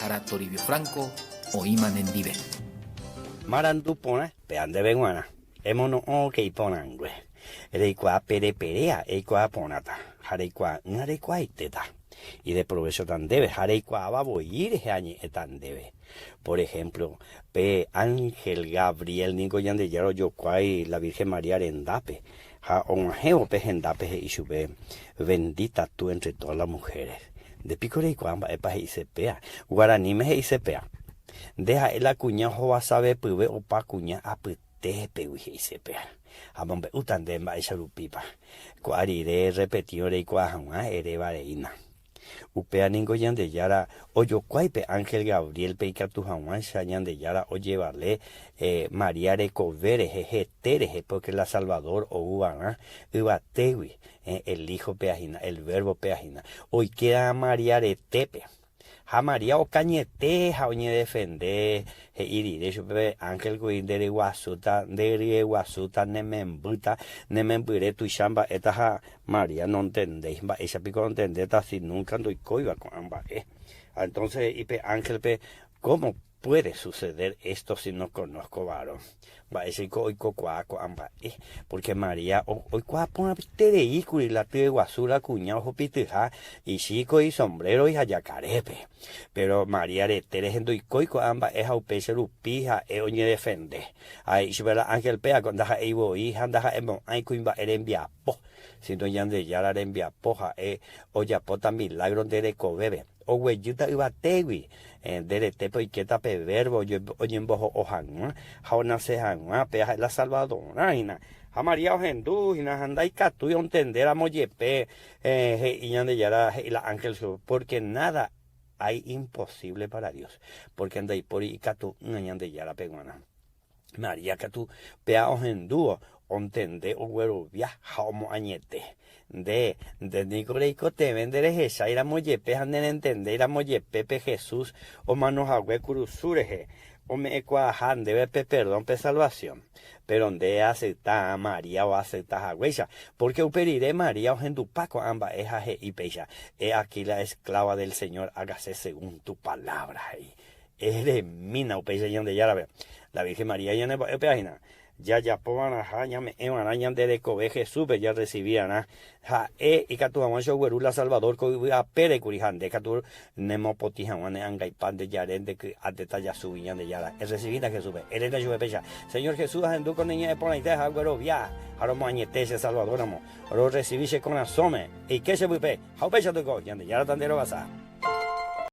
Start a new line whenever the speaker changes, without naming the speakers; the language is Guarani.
Sara Toribio Franco oĩma nendive.
Marandu porã péa ndéve g̃uarã, emono'õke iporãngue. Reikuaa pereperéa eikuaa porãta, ha reikuaa'ỹa reikuaaitéta. Ideprovéchota ndéve ha reikuaáva voi rehe añe'ẽta ndéve. Por ehémplo, pe ánhel Gabriel ningo Ñandejára ojokuái la Virgen María rendápe, ha og̃uahẽvo pe hendápe he'i chupe, Bendita tú entre todas las mujeres. Nde piko reikuaa mba'épa he'ise péa? Guaraníme he'ise péa. Nde ha'e la kuña ohovasavepyve opa kuña apytépegui he'ise péa. Amombe'úta nde mba'éicha rupípa. Ko'a rire repetírõ reikuaa hag̃ua eréva reína. Upéva ningo Ñandejára ojokuái pe ánhel Gabriélpe ikatu hag̃uáicha Ñandejára ojevale María rekove rehe, hete rehe, pórke la Salvador ou va'erã yvatégui, el Hijo péa hína, el Verbo péa hína, oikéva María retépe. Ha María okañete ha oñedefende he'i rire chupe pe ánhel kuri, Nde ryguasúta, nde ryeguasúta, ne membýta, ne membyre tuicha mba'éta ha María nontendéi. Mba'éicha piko ontendéta si núnka ndoikóiva ko'ã mba'e? Ha entónse he'i pe ánhelpe, Kómo puede suceder esto si no conozco varón? Mba'éichaiko oikokuaa ko'ã mba'e? Pórke María oikuaa porãiterei kuri la tyeguasu la kuña ohupityha ichíko, isombréro ha jakarépe. Péro María rete rehe ndoikói ko'ã mba'e ha upéicha rupi ha'e oñedefende. Ha he'i chupe la ánhelpe, Ndaha'éi voi ha ndaha'emo'ãi kuimba'e rembiapo, síno Ñandejára rembiapo ha'e ojapóta milágro nde rekovépe. Oguejýta yvatégui, nde retépe oikéta pe Verbo oñemboho'o hag̃ua ha onase hag̃ua, péva ha'e la Salvadorã hína. Ha María ohendu hína ha ndaikatúi ontende ramo jepe he'i Ñandejára, he'i la ángel chupe, pórke náda hay imposible para Dios, pórke ndaipóri ikatu'ỹva Ñandejárape g̃uarã. María katu péa ohendúvo, ontende, oguerovia ha omoañete. Nde, nde niko reikotevẽ nderehecháiramo jepe ha nerentendéiramo jepe pe Jesús omano hague kurusu rehe, ome'ẽkuaaha ndéve pe perdón pe salvación. Péro nde eacepta María oacepta haguéicha, pórke upe rire María ohendupa ko'ã mba'e ha he'i péicha, He aquí la esclava del Señor, hágase según tu palabra, he'i. Eremína upéicha Ñandejárape, la Virgen María ñanemba'e upéva hína, jajapo va'erãha ñame'ẽ va'erã ñande rekove Jesúspe jarresivi va'erã, ha'e ikatu hag̃uáicha ogueru la Salvador ko yvy apére kuri ha nde katu nemopotĩ hag̃ua ne angaipa nde jare nde ky'a nde tajasúgui Ñandejára. Erresivína Jesúspe, eréna chupe péicha, Señor Jesús ahendu ko ne ñe'ẽ porãite ha aguerovia ha romoañete che Salvador ramo, rorresivi che korasõme, eike che pype, ha upéicha toiko, Ñandejára tanderovasa.